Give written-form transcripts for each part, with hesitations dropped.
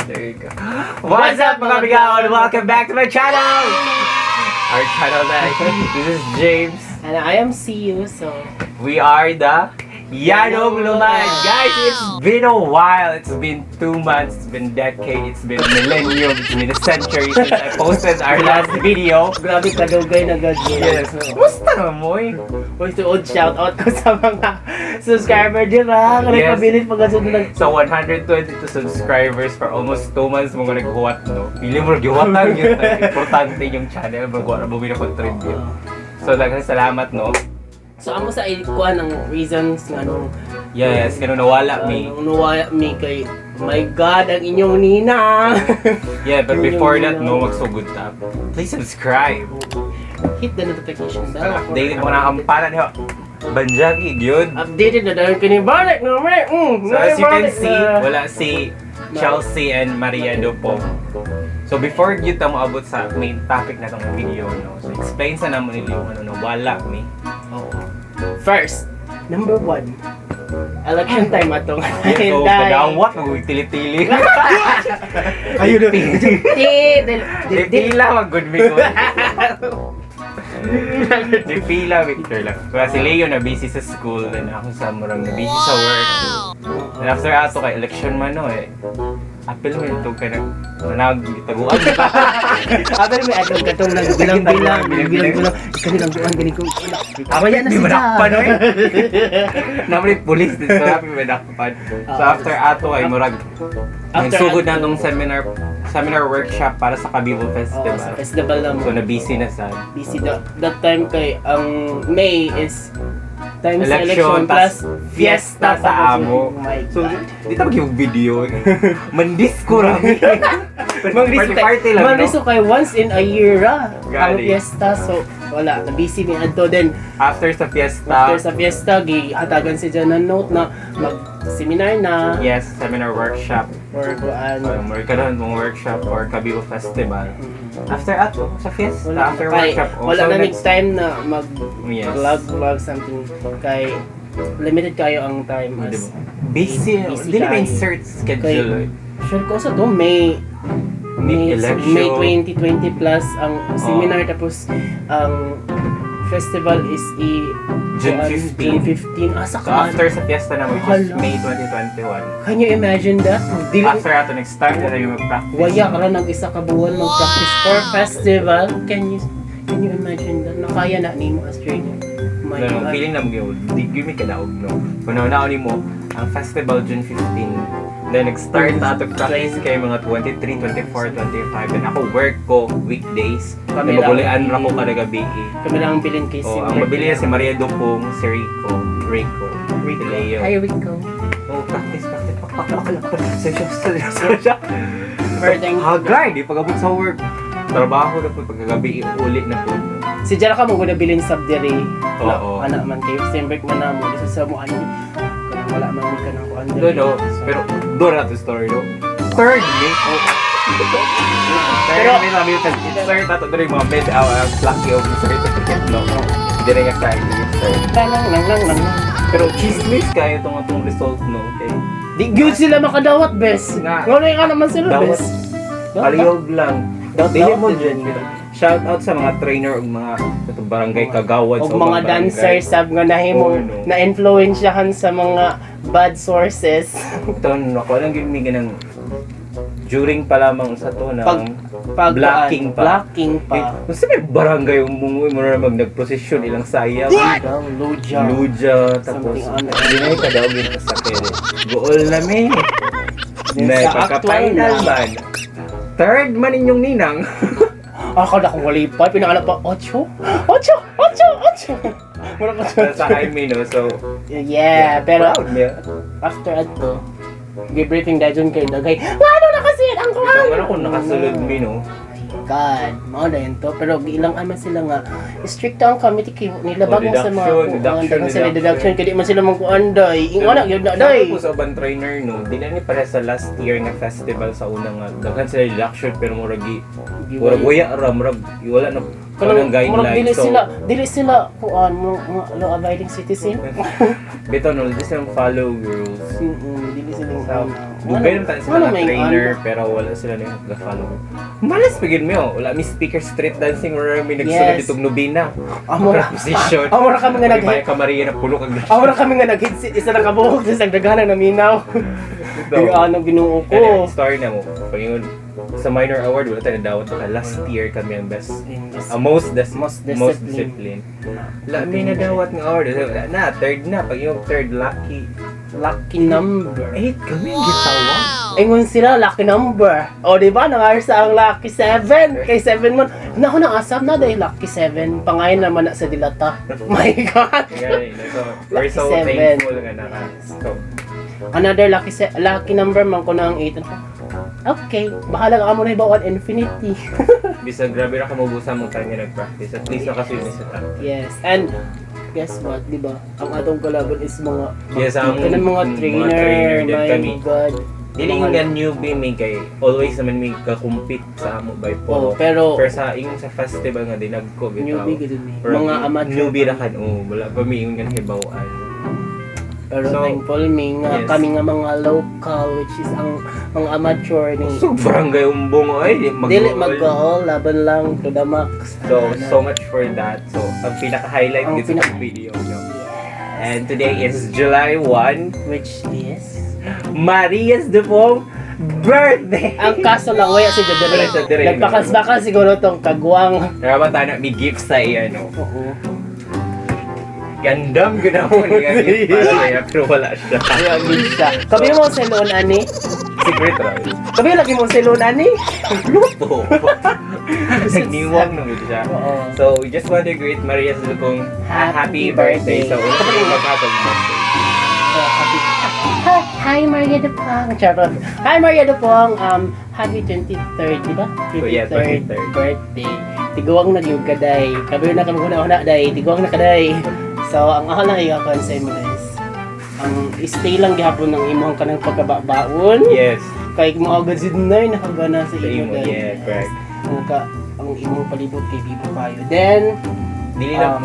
There you go. What's up, mga bigaon? Welcome back to my channel! Our channel na. This is James. And I am CU, so We are the Yanong Lumad. Guys, it's been a while. It's been 2 months. It's been decade. It's been millennium. It's been a century since I posted our last video. Grabe kadugay na gud. Yes. Kumusta na mo eh? Uy, tuod shout out ko sa mga subscriber dira. Kanang pabilin pag nag So 122 subscribers for almost 2 months mo nga naghuwat, no? Pili mo gihuwatan yun. Importante yung channel mo wala mo contribute. So daghang salamat, no? So amo sa ikuan ang reasons nga nung Yes, kano nawala mi. Nung nawala mi kay my God, ang inyong ninang. Yeah, but Inyong before that, ninang. No, magsugod ta. Please subscribe. Hit the notification bell. Updated mo na kampana niyo. Banjagi, gyud. Updated na dahil kini balik na may. So as you can see, wala si Chelsea and Maria Dupong. So before gyud ta moabot sa main topic na tong video, no. So explain sa namo nila yung ano nawala mi. Oh. First, number one. Election time atong Yeah, so kadawat mag tili-tili. Ayun na. Di, di, Di di, pila mag good mi ko. Di pila Victor lang. Kaya si Leo na busy sa school, then ako sa murang na busy sa work. Then after ato kay election man, no eh. Apil mo ito kay nag nagtaguan. Abel may atong katong nagbilang-bilang, nagbilang-bilang, kanilang buwan gani ko. Wala na Di sila. madakpan oy. Naman police dito happy madakpan. So after ato ay murag After nagsugod na nung seminar workshop para sa Kabibo Oo, sa Festival. festival na mo. So na busy na sa Busy that time kay ang May is time sa election, election plus tas fiesta sa amo. Oh my So, God. di ta mag video. Mandisco ra mi. Mang-riso Party party lang, no? Mang-riso kay once in a year ra ang Gali. fiesta, so wala na busy mi adto then After sa fiesta, after sa fiesta gihatagan si dyan ng note na mag seminar na yes, seminar workshop. or kuan. Or karon mong workshop or Kabibo Festival. After ato sa fiesta, Wala after kay, workshop, oh, wala so na next time na mag vlog vlog something kay limited kayo ang time Di as ba? Busy, Busy di na kayo. insert schedule. Eh. Sure ko sa to May May May, election. May 2020 plus ang seminar, tapos ang festival is i June kuan, 15. June 15. Asa So ka? after sa fiesta na, which is Hala. May 2021. Can you imagine that? Dili After ato next time na tayo mag-practice. waya ka lang ng isa ka buwan mag-practice for festival. Can you imagine that? Nakaya na nimo as trainer. My No, God. feeling na mo di gyud mi kadaog, no. Kung nauna mo ang festival June 15. Then nag-start na ato practice kay mga 23, 24, 25. Then ako work ko weekdays. Kami Then lang. magulian ra ko kada gabi eh. Kami lang ang bilin kay Oh, ang mabili na si Maria Dupong, si Rico, Rico, Rico. si Leo. Hi, Rico. Oh, practice, practice, pak, pak, pak, pak, seryoso, seryoso siya. Very thank Hagay, di pag-abot sa work. Trabaho na po, pagkagabi, uli na po. Si Jara ka mo guna bilin sab diri. Oo. Anak man kayo same break man namo dito sa mo ano kanang wala man ni kanang kuan No, diri. no, So, pero doon na to story, no? Third me, oh. Third me, sabi yung insert ato diri mga mid our lucky of certificate, no? Dire nga sa insert. Lang lang lang lang lang. Pero chismis kayo itong atong result, no? Okay. Di gyud sila makadawat bes. Nga. Ngono nga naman sila Dawat. bes. Palihog lang. Dawat, Dili dawat mo din. dyan. Shout out sa mga trainer ug mga itong barangay kagawad Og sa mga ubang barangay. dancers sab nga nahimo Oo, no. na influensyahan sa mga bad sources. Ito, nakuha lang gyud mi ganang during pa lamang sa to ng Pag blocking pa. Blocking pa. Eh, kung sa may barangay yung mungoy mo na mag nagprosesyon ilang saya. Daw, Luja. Luja, tapos Something ano. hindi na yung kadaog yung kasakit. Gool na mi. Then Na sa actual pagka-final na. man. Third man inyong ninang. Ako na kung walipad, pinangalan pa, otso? Otso! Otso! Otso! Mura ko Sa I mean, no? So, Yeah, pero proud niya. After ato, gi-briefing dahil kay dagay. Ano na kasi ang kuan? Ito, ano kung nakasulod mi, no? My God, mao na yun to. Pero giilang man sila nga, strict ang committee kay nilabag Oh, mo sa mga deduction, kuan, deduction, daghan sila deduction. deduction kay di man sila mangkuan day. Ingon na gyud na day. Sabi ko sa uban trainer, no, di na ni para sa last year nga festival sa una nga, daghan sila deduction pero murag waya ra, murag wala na Kanang kanang murag guideline. dili So, sila kuan mo mga law abiding citizen. Bitaw no, di sila follow rules. Dili sila So, ano. Dugay naman tayo sila Ano na may trainer ano? Pero wala sila na follow. Malas pagid mo, wala mi speaker street dancing wala mi nagsulod Yes. ditong nobina. Amo ra. Position. Amo ra kami nga nag May ka Maria na pulo kag Amo ra kami nga nag-headset isa na kabuok sa daghanan na minaw. So, Ay, ano, Ginoo ko. anyway, story na mo. Pag sa minor award wala tayo nadawat ka last year kami ang best most Most most discipline. discipline. Wala mi nadawat nga award. Wala na, third na. Pag yung third lucky Lucky number. eight kami ang gitawag. Ingon sila, lucky number. O, di ba? Nangarsa ang lucky 7. Kay 7 man. Naku, naasam na dahil lucky 7. Pangayon naman na sa dilata. My God. Kaya, so, we're Lucky so seven. thankful nga naka. So, Another lucky number man ko na ang 8. Okay, bahala ka mo na ibawan infinity. Bisag grabe ra kamubusa mong time nga nag-practice. At least nakaswim sa ta. Yes, and guess what, di ba? Ang atong kalaban is mga Yes, ang kanang mga trainer, mga trainer din my kami. God. Dili nga newbie mi kay always naman mi ka-compete sa amo by Oh, polo. pero Pero sa ingon sa festival nga dinagko bitaw. Newbie gud mi. Pero Mga amateur. newbie ra kan, oh, wala pa mi ingon nga hibaw-an. Pero So, thankful mi nga kami nga mga local, which is ang mga amateur ni So barangay umbong ay di mag dili mag-goal, laban lang to the max. So Ano na. so much for that. So ang pinaka-highlight Ang dito sa video, no. And today is July 1, Which is Maria's Dupong birthday. Ang kaso lang waya si Jadere. Wala siya dire, no? Nagbakas-bakas siguro tong kagwang. Dapat tayo may gift sa iya, no. Oo. Gandam gud ako niya gift para sa iya, pero wala siya. Wala gid siya. Kami mo cellphone ani. Secret ra. Kami lagi mo cellphone ani. Luto. Nagniwang na gud siya. Oo. So, we just want to greet Maria Dupong Happy happy birthday. birthday. So, unsa pa yung maghatag message? Hi, hi Maria Dupong. Charot. Hi, Maria Dupong. Happy 23rd, di ba? Oh, yeah, 23rd. Birthday. Tiguang na gyud ka day. Kabi na kami una-una day. Tiguang na ka day. So, ang ako lang i-kuan sa imo is ang stay lang gihapon ng imong kanang pagkababaon. Kay mo agad sid na nakagana sa Sa imo imo, day. yeah, correct. Ang ka ang imong palibot kay bibo kayo. Then, Dili na.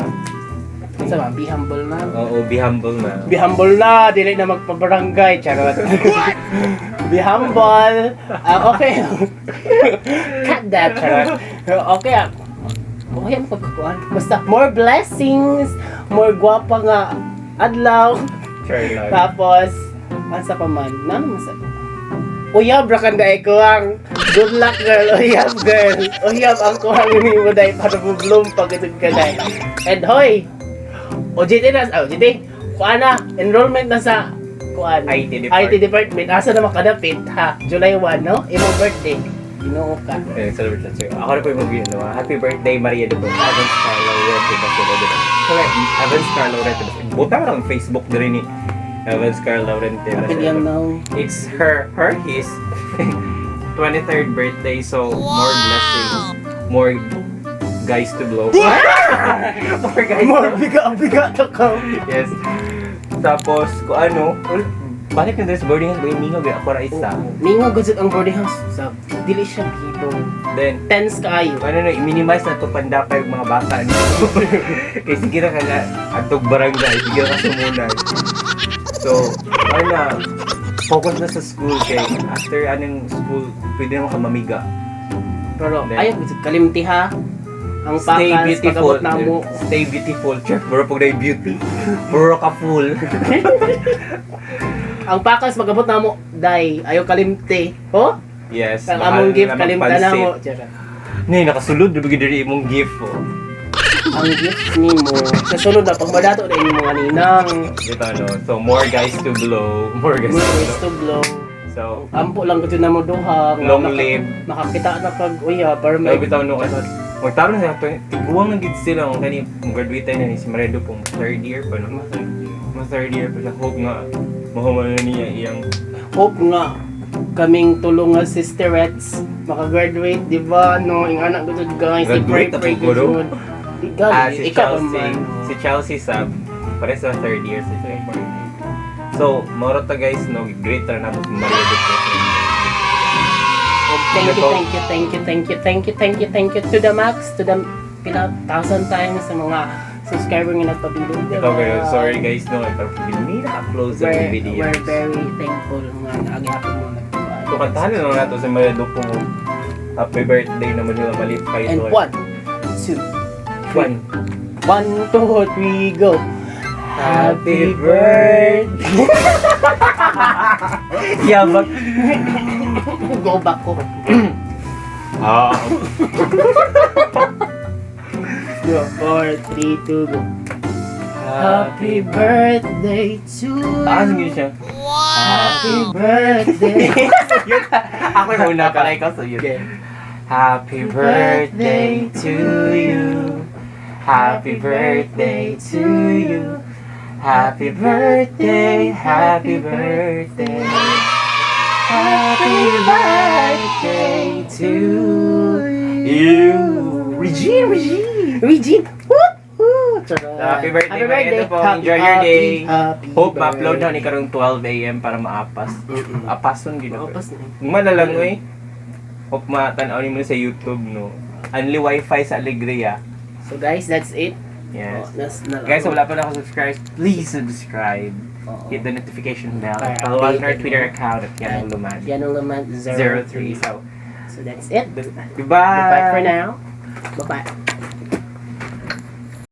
Unsa ba? Be humble na. Oo, be humble na. Be humble na, dili na magpabarangay, charot. Be humble. Ah, okay. Cut that, charot. Okay. Ah. Okay ang pagkukuan. Basta more blessings, more gwapa nga adlaw. Sure lang. Tapos, ansa pa man, naman sa uyab ra kan dai ko ang good luck, girl, uyab, girl, uyab ang kuhang nimo dai para mo bloom pag itong ka dai. And hoy, OJT na, oh, OJT kuan na, enrollment na sa kuan IT department. IT department, asa na makadapit ha? July 1, no, imong birthday, Ginoo ka. Eh, celebrate lang sa'yo. Ako na po yung mag no? Happy birthday, Maria de Bong. Evans Carlo Laurente ba sila, diba? Correct. Evans Carlo Laurente ba sila? Buta lang Facebook din ni Evans Carlo Laurente ba Happy sila? yang now. It's her, his 23rd birthday, so more blessings, more guys to blow. More guys More to biga biga to ka. Yes. Tapos, kung ano, well, balik na din sa boarding house, boy, mingaw, ako ra isa. Mingo gud ang boarding house sa dili siya bibo. Then, Tense kaayo. ano na, i-minimize na ito pandapay yung mga bata nito. Kaya sige na ka na, atog barangay, sige na ka sumunan. So, ano na, focus na sa school kay after anong school, pwede naman ka mamiga. Pero Then, ayaw gud kalimti ha. Ang stay pakas beautiful. pag-abot na mo. Stay beautiful. Chef, bro, pag na beauty. Bro ka full. Ang pakas pag-abot na mo dai ayaw kalimti. Ho? Yes. Ang Mahal among gift na kalimta na magpansit. mo. Charot. Nay, nakasulod. Dubig diri imong gift. Oh. Ang gift nimo sa sunod na pag madato na inyong mga ninang. Ito, no? So, more guys to blow. More guys More to ways blow. to blow. So, Ampo lang gud na mo duha nga long live. Makakita na kag uya para may May bitaw no kasi magtaron sa ato, tiguang na gid sila kung kani graduate na ni si Maredo pong third year pa, no, ma third year pa siya. Hope nga mahuman na niya iyang Hope nga kaming tulong nga sisterettes makagraduate, di ba, no? Ing anak ko jud, guys, i pray Graduate na pray po ko, no? gud. Ikaw, Ah, si ikaw Chelsea, man. si Chelsea sa pare sa third year sa fourth year. So moro ta, guys, no, great ra namo si Maredo po. Thank you, Ano to? thank you, thank you, thank you, thank you, thank you, thank you to the max, to the pila thousand times sa mga subscriber nga nagpabilin. Ito kayo, sorry guys, no, pero hindi na-upload sa We're, videos. We're very thankful nga naagihapon mo nagtuwa. So, kantahan na lang nato sa mga kung happy birthday naman nila malipay. And one, two, One. One, two, three, go. Happy birthday! Yabag. Go back ko. Ah. Go. Four, three, two, go. Happy birthday to Taas you. yun siya. Happy birthday. Ako yung una pala, ikaw so yun. Okay. Happy birthday to you. Happy birthday to you. Happy birthday, happy birthday. Happy birthday to you. Regine, Regine. Regine! Woo! Woo! Charot. Happy birthday, Maria po. Happy, Enjoy your happy, day. happy Hope ma-upload na birthday. ni karong 12 a.m. para maapas. Apason gid na. Maapas na. Mana lang oy. Hope matanaw nimo sa YouTube, no. Only wifi sa Alegria. So guys, that's it. Yes. Oh, na Guys, kung wala pa naka-subscribe, please subscribe. Oo. Hit the notification bell. Para Follow us on our updated Twitter mo. Account at Yanong Luman. Yanong Luman 03. 03. So, So that's it. goodbye. Goodbye for now. Bye-bye.